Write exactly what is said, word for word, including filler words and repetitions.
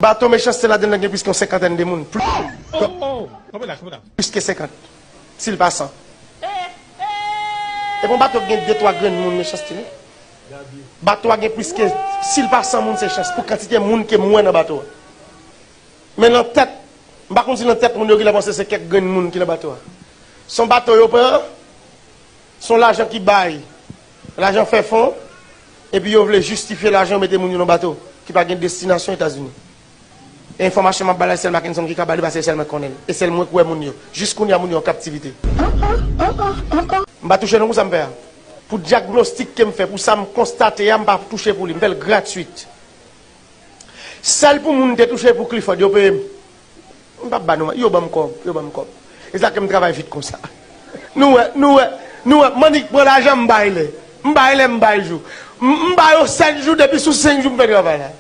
Bato Mechanste ladan l gen plis ke yon senkantèn de moun. Pl- Oh, oh, kanpe la, kanpe la. Plis ke senkant. Si l pa san. E bon, bato gen de twa grenn moun Mechanste, wi. Bato a gen plis ke, si l pa san moun, se chans pou kantite moun ke m wè nan bato a. Men nan tèt, m pa konn si nan tèt moun yo genlè panse se kèk grenn moun ki nan bato a. Se yon bato yo pran, se yon lajan ki bay, lajan fè fon, epi yo vle jistifye lajan yo mete moun yo nan bato ki pa gen destinasyon Etazini. E enfòmasyon m ap ba la, se sèl Mackenson ki ka ba li, paske se sèl mwen k konnen l. E sèl mwen k wè moun yo. Jis kounye a, moun yo an kaptivite. M pa touche non pou sa m fè a. Pou dyagnostik ke m fè, pou sa m konstate a, m pa touche pou li. M fè l gratwit. Sèl pou moun te touche pou Clifford, yo peye m. M p ap ba nou, yo ban m kòb, yo ban m kòb. E sa ke m travay vit konsa. Nou wè, nou wè, nou wè, Manik pran lajan, m bay lè. M bay lè, m bay jou. M m ba yo sèt jou, depi sou senk jou m fè travay la.